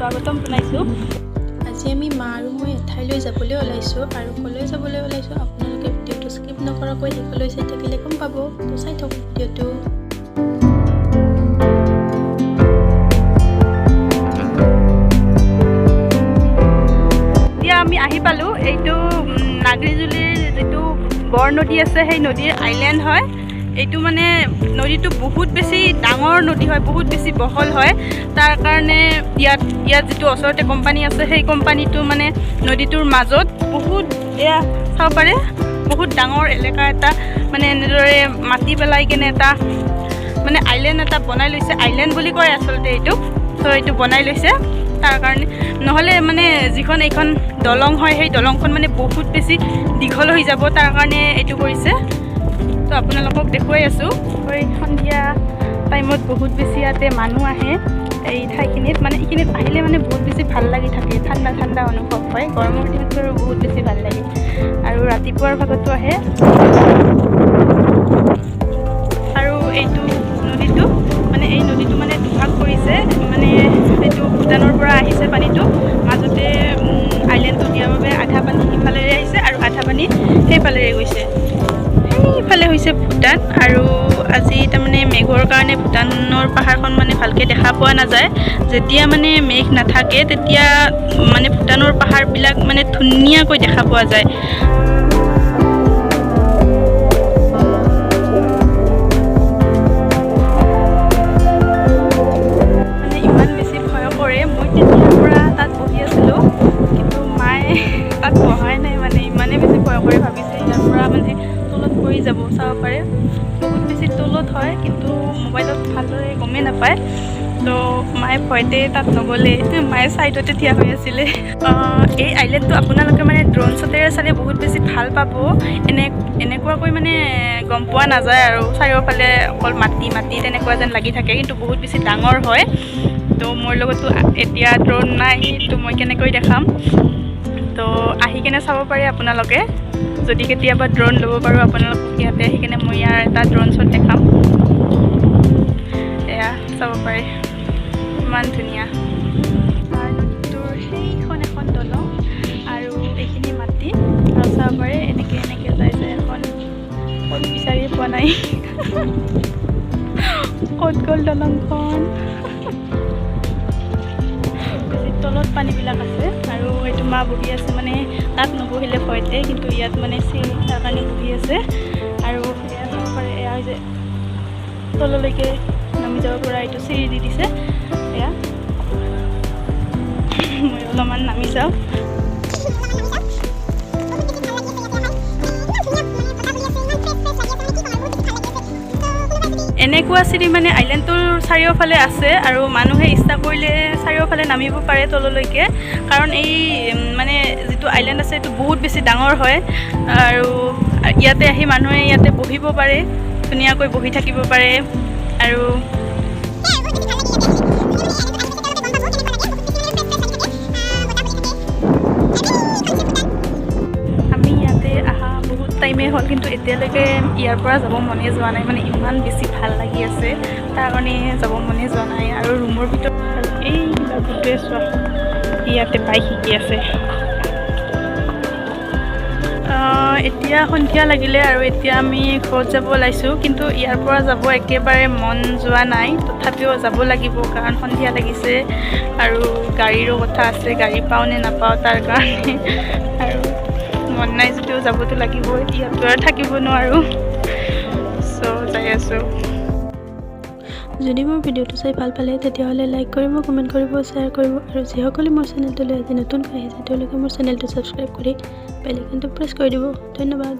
স্বাগতম জনাইছোঁ। আজি আমি মা আৰু মই এঠাইলৈ যাবলৈ ওলাইছোঁ আৰু ক'লৈ যাবলৈ ওলাইছোঁ, আপোনালোকে ভিডিঅ'টো স্কিপ নকৰাকৈ শেষলৈ চাই থাকিলে গম পাব। তো চাই থাকক ভিডিঅ'টো। এতিয়া আমি আহি পালোঁ। এইটো নাগ্ৰীজুলিৰ যিটো বৰ নদী আছে, সেই নদীৰ আইলেণ্ড হয় এইটো। মানে নদীটো বহুত বেছি ডাঙৰ নদী হয়, বহুত বেছি বহল হয়। তাৰ কাৰণে ইয়াত যিটো ওচৰতে কোম্পানী আছে, সেই কোম্পানীটো মানে নদীটোৰ মাজত বহুত, এয়া চাব পাৰে, বহুত ডাঙৰ এলেকা এটা মানে এনেদৰে মাটি পেলাই কেনে এটা মানে আইলেণ্ড এটা বনাই লৈছে। আইলেণ্ড বুলি কয় আচলতে এইটোক। ত' এইটো বনাই লৈছে তাৰ কাৰণে, নহ'লে মানে যিখন এইখন দলং হয়, সেই দলংখন মানে বহুত বেছি দীঘল হৈ যাব, তাৰ কাৰণে এইটো কৰিছে। তো আপোনালোকক দেখুৱাই আছোঁ। এই সন্ধিয়া টাইমত বহুত বেছি ইয়াতে মানুহ আহে এই ঠাইখিনিত। মানে এইখিনিত আহিলে মানে বহুত বেছি ভাল লাগি থাকে, ঠাণ্ডা ঠাণ্ডা অনুভৱ হয়। গৰমৰ দিনত বাৰু বহুত বেছি ভাল লাগে আৰু ৰাতিপুৱাৰ ভাগতো আহে। আৰু এইটো নদীটো মানে এই নদীটো মানে দুভাগ কৰিছে। মানে এইটো ভূটানৰ পৰা আহিছে পানীটো, মাজতে আইলেণ্ডটো দিয়াৰ বাবে আধা পানী সিফালেৰে আহিছে আৰু আধা পানী সেইফালেৰে গৈছে। সেইফালে হৈছে ভূটান। আৰু আজি তাৰমানে মেঘৰ কাৰণে ভূটানৰ পাহাৰখন মানে ভালকৈ দেখা পোৱা নাযায়। যেতিয়া মানে মেঘ নাথাকে, তেতিয়া মানে ভূটানৰ পাহাৰবিলাক মানে ধুনীয়াকৈ দেখা পোৱা যায়। মানে ইমান বেছি ভয় কৰে। মই তেতিয়াৰ পৰা তাত বহি আছিলোঁ, কিন্তু মায়ে তাত বহাই নাই। মানে ইমানেই বেছি ভয় কৰে, ভাবিছে ইয়াৰ পৰা মানে তলত পৰি যাব। চাব পাৰে, বহুত বেছি তলত হয়, কিন্তু মোবাইলত ভালদৰে গমেই নাপায়। তো মায়ে ভয়তে তাত নগ'লে, মায়ে ছাইডতে থিয় হৈ আছিলে। এই আইলেণ্ডটো আপোনালোকে মানে ড্ৰোন শ্বটেৰে চালে বহুত বেছি ভাল পাব। এনেকুৱাকৈ মানে গম পোৱা নাযায় আৰু চাৰিওফালে অকল মাটি মাটি তেনেকুৱা যেন লাগি থাকে, কিন্তু বহুত বেছি ডাঙৰ হয়। তো মোৰ লগতো এতিয়া ড্ৰোন নাই, তো মই কেনেকৈ দেখাম? তো আহি কেনে চাব পাৰে আপোনালোকে। যদি কেতিয়াবা ড্ৰোন ল'ব পাৰোঁ, আপোনালোকক ইয়াতে আহি কেনে মই ইয়াৰ এটা ড্ৰোন শ্বট দেখাম। এয়া চাব পাৰে, ইমান ধুনীয়া। নদীটোৰ সেইখন এখন দলং আৰু এইখিনি মাটি। আৰু চাব পাৰে, এনেকৈ এনেকৈ যাই যায় এখন। ক'ত বিচাৰিয়ে পোৱা নাই, ক'ত গ'ল দলংখন। বেছি তলত পানীবিলাক আছে। আৰু এইটো মা বহি আছে, মানে তাত নবহিলে ভয়তে, কিন্তু ইয়াত মানে চিৰি, তাৰ কাৰণে বহি আছে। আৰু এয়া চাব পাৰে, এয়া হৈছে তললৈকে নামি যাব পৰা এইটো চিৰি দি দিছে। এয়া মই অলপমান নামি যাওঁ। এনেকুৱা চিৰি মানে আইলেণ্ডটোৰ চাৰিওফালে আছে আৰু মানুহে ইচ্ছা কৰিলে চাৰিওফালে নামিব পাৰে তললৈকে, কাৰণ এই মানে যিটো আইলেণ্ড আছে, এইটো বহুত বেছি ডাঙৰ হয়। আৰু ইয়াতে আহি মানুহে ইয়াতে বহিব পাৰে, ধুনীয়াকৈ বহি থাকিব পাৰে। আৰু আমি ইয়াতে অহা বহুত টাইমেই হ'ল, কিন্তু এতিয়ালৈকে ইয়াৰ পৰা যাব মনে যোৱা নাই। মানে ইমান বেছি ভাল লাগি আছে, তাৰ কাৰণে যাব মনে যোৱা নাই। আৰু ৰুমৰ ভিতৰত আৰু এই বাবুটোৱে চোৱা, ইয়াতে বাইক শিকি আছে। এতিয়া সন্ধিয়া লাগিলে আৰু এতিয়া আমি ঘৰত যাব ওলাইছোঁ, কিন্তু ইয়াৰ পৰা যাব একেবাৰে মন যোৱা নাই। তথাপিও যাব লাগিব, কাৰণ সন্ধিয়া লাগিছে আৰু গাড়ীৰো কথা আছে, গাড়ী পাওঁ নে নাপাওঁ তাৰ কাৰণে। আৰু মন নাই যদিও যাবতো লাগিবই, ইয়াতো আৰু থাকিব নোৱাৰোঁ। চ' যাই আছোঁ। যদি মোৰ ভিডিঅ'টো চাই ভাল পালে, তেতিয়াহ'লে লাইক কৰিব, কমেণ্ট কৰিব, শ্বেয়াৰ কৰিব। আৰু যিসকলে মোৰ চেনেলটোলৈ আজি নতুনকৈ আহিছে, তেওঁলোকে মোৰ চেনেলটো ছাবস্ক্ৰাইব কৰি বেল আইকনটো প্ৰেছ কৰি দিব। ধন্যবাদ।